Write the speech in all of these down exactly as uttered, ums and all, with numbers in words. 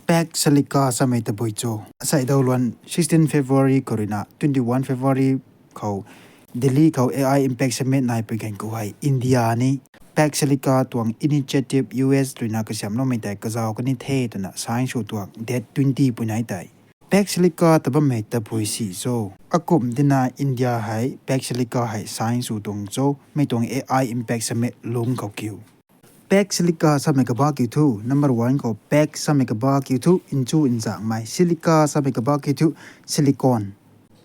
Pak Silicon samei tabui cho. Asei dau luan sixteen February khou ruina twenty-one February khou Delhi khou A I Impact Summit nai pui gan khou hei India ni Pak Silicon tuang initiative U S ruina kasiamhloumei tei kazauh kani the twna sign sw tuang date twenty pui nai tei. Pak Silicon ta bammei tabui si cho. Akum dina India hei Pak Silicon hei sign sw tuang cho, mei tuang A I Impact Summit lung khou kiu. Pak Silicon samei kaba kiu thu, number one khou Pak samei kaba kiu thu, nchu nzangmei, Silicon samei kaba kiu thu, silicon.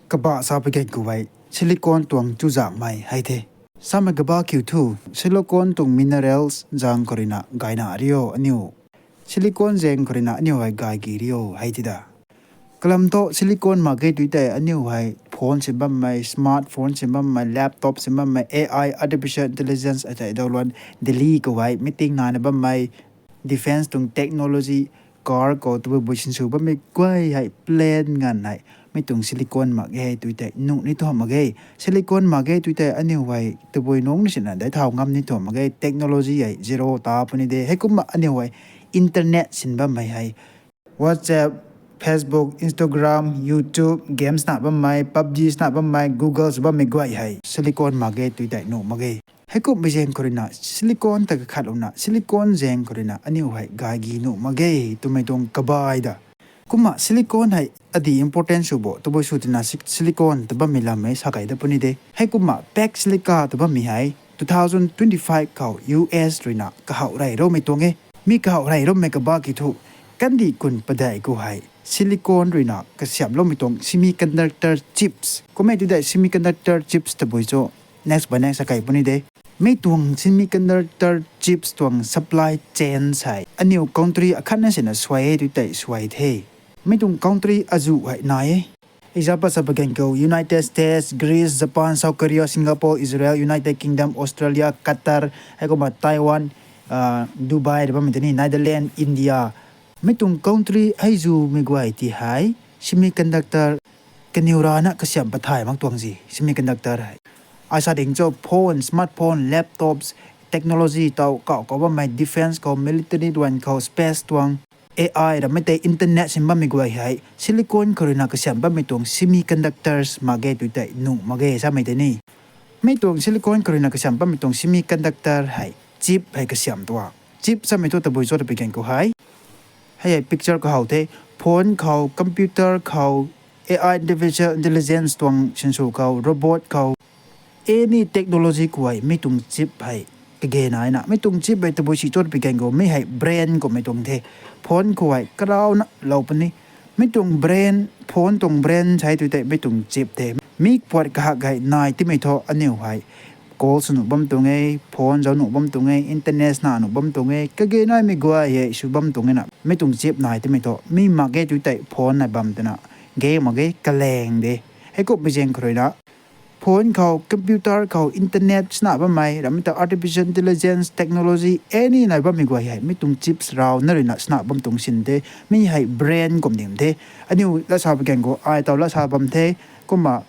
Kaba sa pui gan khou hei, silicon tuang chuzaenghmei hei the. Samei kaba kiu thu, silicon tuang minerals zaeng khou ruina gayna rio aniu. Silicon zaeng khou ruina aniu hei gay gi rio hei ti da. Kalam thu silicon mak ge tui tei aniu hei phone sin bammei, smartphone sin bammei, laptop sin bammei, A I, artificial intelligence, asei dau luan Delhi khou hei meeting naina bammei, defense tuang technology, car khou tabui bui sinsw bammei guay hei plane nganv hei mi tuang silicon mak ge tui tei nuh ni thu mak ge. Silicon mak ge tui tei aniu hei tabui nungc ni sina dei thau ngam ni thu mak ge. Technology hei zero ta puni de. Heikumna aniu hei internet sin bammei hei WhatsApp, Facebook, Instagram, YouTube, games na bammei, PUBG na bammei, Google sw bammei guay hei silicon mak ge tui tei nuh mak ge. Heikumhmei zaeng khou ruina silicon ta kakhat luna silicon zaeng khou ruina aniu hei gay gi nuh mak ge twmei tuang kabai da. Kumna silicon hei adi important sw bo tabui sw tina si-, silicon ta bammei lam hei sa kei da puni de. Heikumna Pak Silicon ta bammei hei two thousand twenty-five khou U S ruina kahouh rey roumei tuang e. Mi kahouh rey roumei kaba kiu thu, kandih kun padeih khou hei silicon ruina kasiamhloumei tuang semiconductor chips. Kummei tu dei semiconductor chips tabui cho, next by next sa kei puni de. Mi tuang semiconductor chips tuang supply chain hei aniu country akhatna sina suai e tui tei suai the. Mi tuang country azuh hei nai e. Example sa pui gan khou United States, Greece, Japan, South Korea, Singapore, Israel, United Kingdom, Australia, Qatar, heikumna Taiwan, Dubai, rui bammei tei ni Netherlands, India. Mi tuang country hei zumei guay ti hei semiconductor kaniw rana kasiamh pathay mak tuang zi semiconductor hei. Ai sa ding cho phone, smartphone, laptops, technology taw kauh kauh bammei defense khou, military duan khou, space tuang, A I ramei tei internet sin bammei guay hei silicon khou ruina kasiamh bammei tuang semiconductors mak ge tui tei nuh mak ge samei tei ni. Mi tuang silicon khou ruina kasiamh bammei tuang semiconductor hei chip hei kasiamh tuang. Chip samei thu tabui cho ta pui gan khou hei. Hei hei picture khou how the, phone khou, computer khou, A I, artificial intelligence tuang sinsw khou, robot khou, any technology khou hei mi tuang chip hei kage naina. Mi tuang chip hei tabui si cho ta pui gan khou mi hei brain kummei tuang the. Phone khou hei karauna lou puni. Mi tuang brain, phone tuang brain hei tui tei mi tuang chip the. Mi puat kahak hei nai timei thu aniu hei call sw nuh bam tuang e, phone zauc nuh bam tuang e, internet na nuh bam tuang e, kage naimei guay hei sw bam tuang e na. Mi tuang chip nai timei thu mi mak ge tui tei phone nai bam twna ge mak ge, kaleng de. Heikumhmei zaeng khou ruina phone khou, computer khou, internet sina bammei ramei ta artificial intelligence technology any nai bammei guay hei mi tuang chips rauna ruina sina bam tuang sin de. Mi hei brain kum dim the. Aniu lat sa pui gan khou ai taw lat sa bam the. Kumna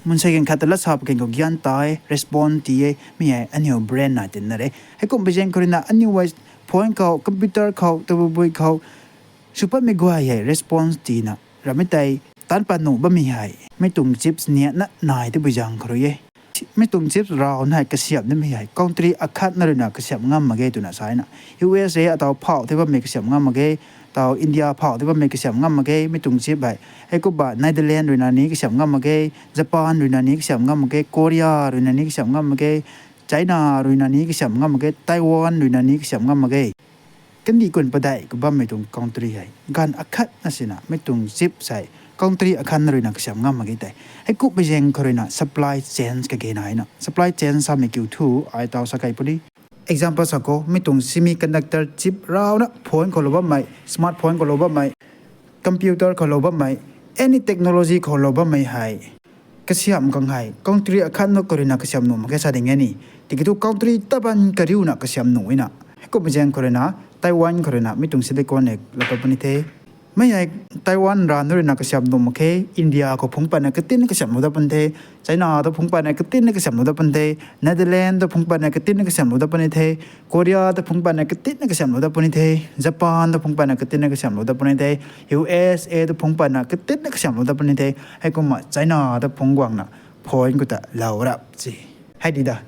mansei gan khat ta lat sa pui gan khou gyan ta e, respond ti e, mi hei aniu brain nai tina re. Heikumhmei zaeng khou ruina aniu hei phone khou, computer khou, tabui bui khou sw patmei guay hei response tina ramei tei taanc pat nuh bammei hei mi tuang chips niatna nai tibui zaeng khou rui e. Mi tuang chips rauna hei kasiamh nimei hei country akhatna ruina kasiamh ngam mak ge twna sa na. U S A ataw phauh tei bammei kasiamh ngam mak ge, taw India phauh tei bammei kasiamh ngam mak ge mi tuang chip hei. Heikumna Netherlands ruina ni kasiamh ngam mak ge, Japan ruina ni kasiamh ngam mak ge, Korea ruina ni kasiamh ngam mak ge, China ruina ni kasiamh ngam mak ge, Taiwan ruina ni kasiamh ngam mak ge. Kandih kun padeih khou bammei tuang country hei ganv akhatna sina mi tuang chip hei country akhatna ruina kasiamh ngam mak ge tei. Heikumhmei zaeng khou ruina supply chain kage naina. Supply chain samei kiu thu ai taw sa kei puni. Example sa khou mi tuang semiconductor chip rauna phone khou lou bammei, smartphone khou lou bammei, computer khou lou bammei, any technology khou lou bammei hei kasiamh khang hei country akhatna khou ruina kasiamh nuh mak ge sa ding e ni. Tiki thu country taban kariuna kasiamh nuh na. Heikumhmei zaeng khou ruina Taiwan khou ruina mi tuang silicon hei laa pat puni the. Mi hei Taiwan ra nu ruina kasiamh nuh mak khe, India khou phungc patna katinna kasiamhlou dat puni the, China tu phungc patna katinna kasiamhlou dat puni the, Netherlands tu phungc patna katinna kasiamhlou dat puni the, Korea tu phungc patna katinna kasiamhlou dat puni the, Japan tu phungc patna katinna kasiamhlou dat puni the, U S A tu phungc patna katinna kasiamhlou dat puni the, heikumna China tu phungc guangna phone khou ta lou rap si. Hei di da.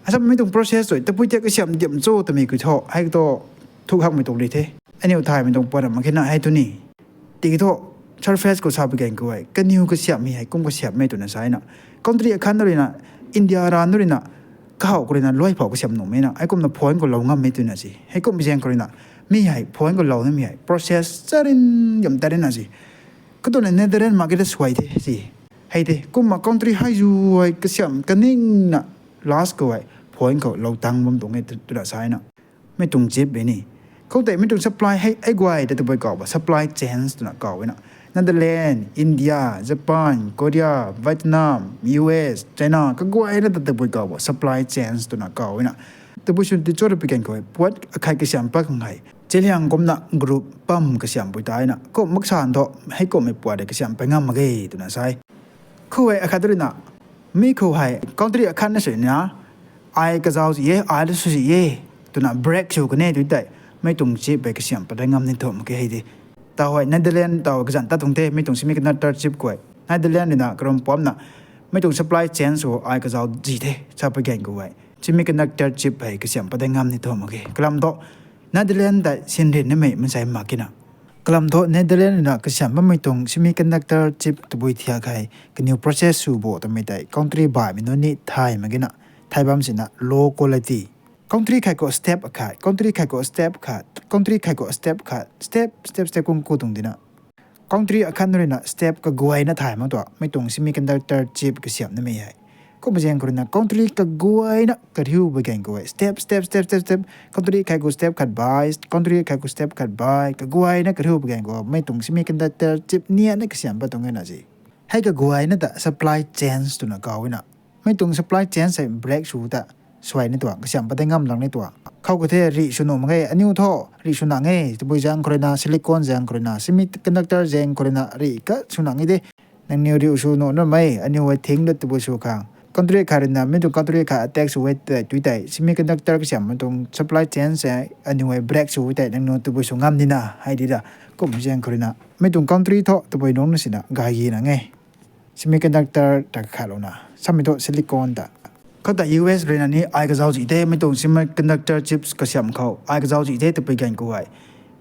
Asam mi tuang process tu tabui thiak kasiamh diam cho twmei kiu thu, hei tu thuk hakmei tuang di the. Aniu thaymei tuang puat ram mak khe na hei tu ni. Tiki thu surface khou sa pui gan khou hei kaniw kasiamhmei hei kum kasiamhmei twna sa na. Country akhat nu ruina, India ra nu ruina, kahaw khou ruina luai phou kasiamh nuhmei na, heikumna phone khou lou ngammei twna si. Heikum zaeng khou ruina, mi hei phone khou lou nimei hei process charin yam tat rina si. Khatuna Netherlands mak khe ta suai the si. Hei the, kumna country hei zu hei kasiamh kaningna last khou hei phone khou lou tang bam tuang e twna sa na. Mi tuang chip e ni. Khoutei mi tuang supply hei, hei guay ta tabui kaw ba supply chains twna kaw na. Netherlands, India, Japan, Korea, Vietnam, U S, China, kaguayna ta tabui kaw ba supply chains twna kaw na. Tabui swn ti cho ra pui gan khou hei, puat akhei kasiamh pat khang hei chiliang kumna group pam kasiamh pui ta na. Kum maksan thu, heikumhmei puat hei kasiamh pat ngam mak ge twna sa e. Khou hei akhat ruina, mi khou hei country akhat na sw na, ai kazauc zi e, ai lu sw zi e twna break sw kan e tu tei, mi tuang chip hei kasiamh pat dai ngam ni thu mak khe hei de. Taw hei Netherlands taw kazanc tat tuang the, mi tuang semiconductor chip khou hei. Netherlands ruina karam puamna, mi tuang supply chain sw ai kazauc zi the sa pui gan khou hei semiconductor chip hei kasiamh pat dai ngam ni thu mak khe. Kalam thu Netherlands tei sinrin nimei mansei mak khe na. Kalam thu Netherlands ruina kasiamh bammei tuang semiconductor chip tabui thiak hei kaniw process sw bo twmei tei country baihmei nunc ni thay mak ge na. Thay bam sina low quality. Country khat khou step akhat, country khat khou step khat, country khat khou step khat, step, step, step kung ku tuang dina. Country akhat ruina step kaguayna thay mak tuang, mi tuang semiconductor chip kasiamh nimei hei. Kum zaeng khou ruina country kaguayna kariu pui gan khou hei step, step, step, step, step, country khat khou step khat bai, country khat khou step khat bai, kaguayna kariu pui gan khou mi tuang semiconductor chip niana kasiamh pat tuang e na si. Hei kaguayna ta supply chains twna kaw na. Mi tuang supply chains hei break sw ta suai ni tuang, kasiamh pat dai ngam lang ni tuang. Khou kathe rih sw nuh mak ge, aniu thu rih sw nang e, tabui zaeng khou ruina, silicon zaeng khou ruina, semiconductor zaeng khou ruina rih ka sw nang e de. Nangniw rih sw nuh na mei, aniu hei thing dat tabui sw khang. Country khat ruina mi tuang country khat attack sw e tei tu tei, semiconductor kasiamh mi tuang supply chain se, aniu hei break sw tei nangniw tabui sw ngam nina hei di da. Kum zaeng khou ruina mi tuang country thu tabui nungc na sina gay gi nang e. Semiconductor ta khatlouna samei thu silicon ta. Khoutei U S ruina ni ai kazauc zi the, mi tuang semiconductor chips kasiamh khou ai kazauc zi the tapui gan khou hei,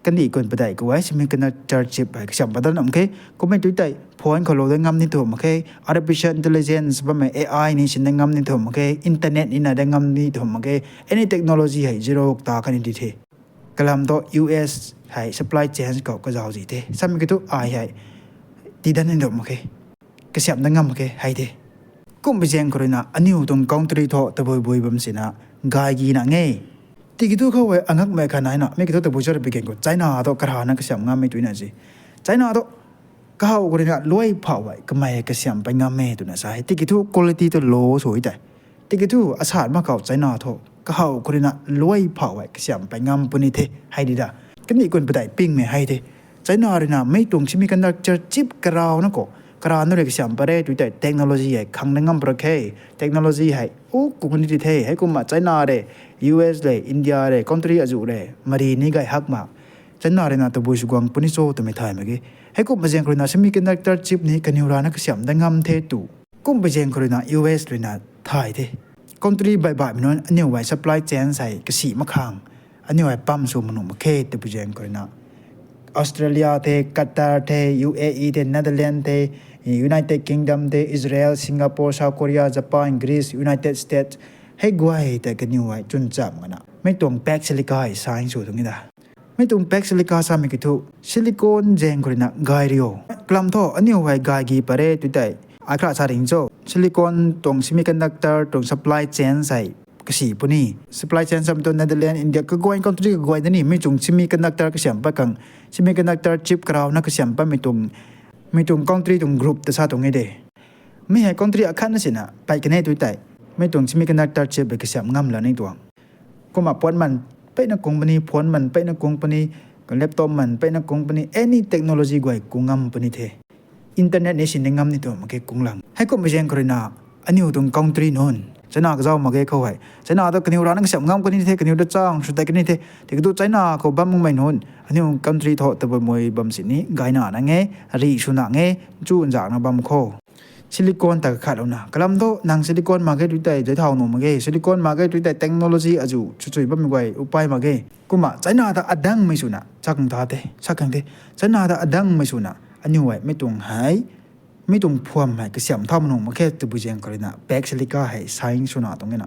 kandih kun padeih khou hei semiconductor chip hei kasiamh pat dat mak khe. Kummei tu tei phone khou lou dai ngam ni thu mak khe, artificial intelligence bammei A I ni sin dai ngam ni thu mak khe, internet nina dai ngam ni thu mak khe, any technology hei zero ta kan ni di the. Kalam thu U S hei supply chain khou kazauc zi the samei ki thu ai hei tidan ni thu mak khe, kasiamh dat ngam mak khe hei the. Kummei zaeng khou ruina aniu tuang country thu tabui bui bam sina gay gi nang e. Tiki thu khou hei angakmei khat naina mi ki thu tabui cho ra pui gan khou China thu karana kasiamh ngammei tuina si. China thu kahaw khou ruina luai phou hei kamei kasiamh pat ngam e twna sa hei. Tiki thu quality tu low sw tei. Tiki thu asat mak khou China thu kahaw khou ruina luai phou hei kasiamh pat ngam puni the hei di da. Kandih kun padeih pingmei hei the. China ruina mi tuang semiconductor chip karana khou, karana rui kasiamh pat re tu tei technology hei khang dai ngam pra khe. Technology hei u ku ni di the, heikumna China re, U S le, India re, country azuh re mari ni gay hak ma. China ruina tabui sw guang puni cho twmei thay mak ge. Heikumna zaeng khou ruina semiconductor chip ni kaniw rana kasiamh dat ngam the tu. Kummei zaeng khou ruina U S ruina thay the. Country baih baihmei nunc aniu hei supply chain hei kasi mak khang, aniu hei pam sw ma nuh mak khe tapui zaeng khou ruina Australia the, Qatar the, U A E the, Netherlands the, United Kingdom the, Israel, Singapore, South Korea, Japan, Greece, United States, hei guay tei kaniw hei chwn cham ngana mi tuang pack silica hei sign sw tuang e da. Mi tuang pack silica samei ki thu silicon zaeng khou ruina gay rio. Kalam thu aniu hei gay gi pat re tu tei, ai khra sa ring cho, silicon tuang semiconductor tuang supply chain hei kasi puni. Supply chain samei tu Netherlands, India kaguay country kaguay da ni mi tuang semiconductor kasiamh pat khang, semiconductor chip karana kasiamh patmei tuang, mi tuang country tuang group ta sa tuang e de. Mi hei country akhat na sina pat kan e tu tei, mi tuang semiconductor chip hei kasiamh ngam la ni tuang. Kumna puan man peyna kung puni, phone man peyna kung puni, laptop man peyna kung puni, any technology guay kung ngam puni the. Internet ni sin ni ngam ni tu mak ge kung lang. Heikumhmei zaeng khou ruina aniu tuang country nunc China kazauh mak ge khou hei, China ta kaniw rana kasiamh ngam kani the, kaniw ta chang sw tei kani the. Tiki tu China khou bam makmei nunc aniu country thu tabui mui bam sini gayna nang e, rih swna nge, chu nzakna bam khou silicon ta kakhatlouna kalam thu nang silicon mak ge tu tei zai thau nuh mak ge, silicon mak ge tu tei technology azuh chuchui bammei guay upai mak ge. Kumna China ta adangmei swna chak khang ta the, sak khang the. China ta adangmei swna aniu hei mi tuang hei, mi tuang phuam hei kasiamh thau nuh mak khe tabui zaeng khou ruina back silica hei sign swna tuang e na.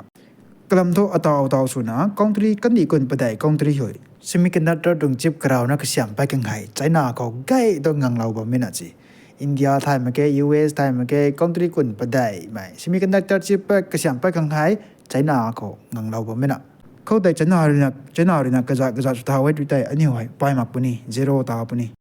Kalam thu ataw ataw swna country kandih kun padeih country hei semiconductor tuang chip karauna kasiamh pat khang hei China khou gay tu nganglou bam e na ci. India thay mak ge, U S thay mak ge, country kun padeihmei semiconductor chip pat kasiamh pat khang hei China khou nganglou bam e na. Khoutei China ruina, China ruina kazat kazat sw thau e tu tei aniu hei pai mak puni, zero ta puni.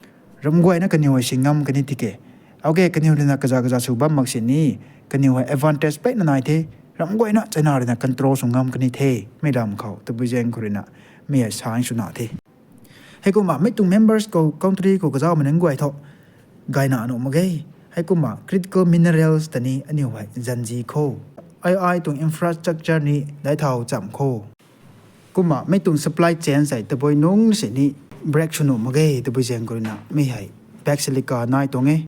Ramh guayna kaniw hei si ngam kani tiki, okay, kaniw ruina kazat kazat sw bam mak sini, kaniw hei advantage peyna nai the. Ramh guayna China ruina control sw ngam kani the, mi lam khou tabui zaeng khou ruina mi hei sign swna the. Heikumna mi tuang members khou country khou kazauhmei nunc guay thu gayna nuh mak ge. Heikumna critical minerals ta ni aniu hei zanzi khou, ai ai tuang infrastructure ni daic thau cham khou. Kumna mi tuang supply chain hei tabui nungc sini break sw nuh mak ge tabui zaeng khou ruina mi hei back silica nai tuang e.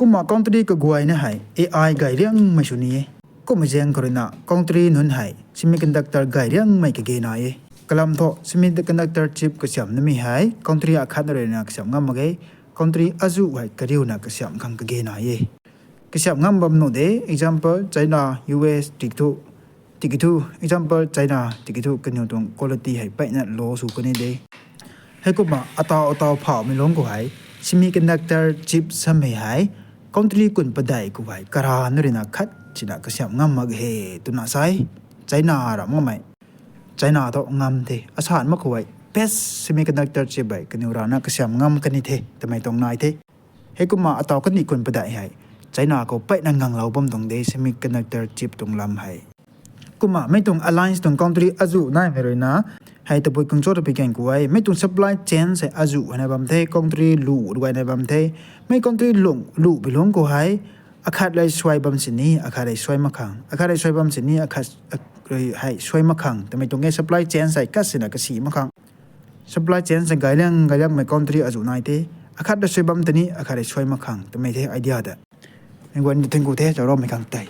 Kumna country kaguayna hei A I gay riangmei sw ni e. Kumna zaeng khou ruina country nunc hei semiconductor gay riangmei kage nai e. Kalam thu semiconductor chip kasiamh namei hei country akhatna ruina kasiamh ngam mak ge. Country azuh hei kariuna kasiamh khang kage nai e. Kasiamh ngam bam nuh de, example China, U S tiki thu, tiki thu, example China tiki thu kaniw tuang quality hei peyna low sw kani de. Heikumna ataw ataw phauhmei lungc khou hei semiconductor chip samei hei country kun padeih khou hei karana ruina khat sina kasiamh ngam mak he twna sai. China ram ngammei, China thu ngam the, asan mak khou hei best semiconductor chip hei kaniw rana kasiamh ngam kani the twmei tuang nai the. Heikumna ataw kandih kun padeih hei China khou peyna nganglou bam tuang de semiconductor chip tuang lam hei. Kumna mi tuang alliance tuang country azuh naimei ruina hei tabui kung cho ta pi kan khou e, mi tuang supply chain hei azuh hei nai bam the, country lu rui nai bam the. Mi country lu, lu pi lungc khou hei akhat rui suai bam sini akhat rui suai mak khang, akhat rui suai bam sini akhat, a, rui hei suai mak khang twmei tuang e, supply chain hei kat sina kasi mak khang. Supply chain hei gay liang gay liangmei country azuh nai the, akhat rui suai bam tini akhat rui suai mak khang twmei the idea de. Mei guayna thank you the, chau raumei khang tei.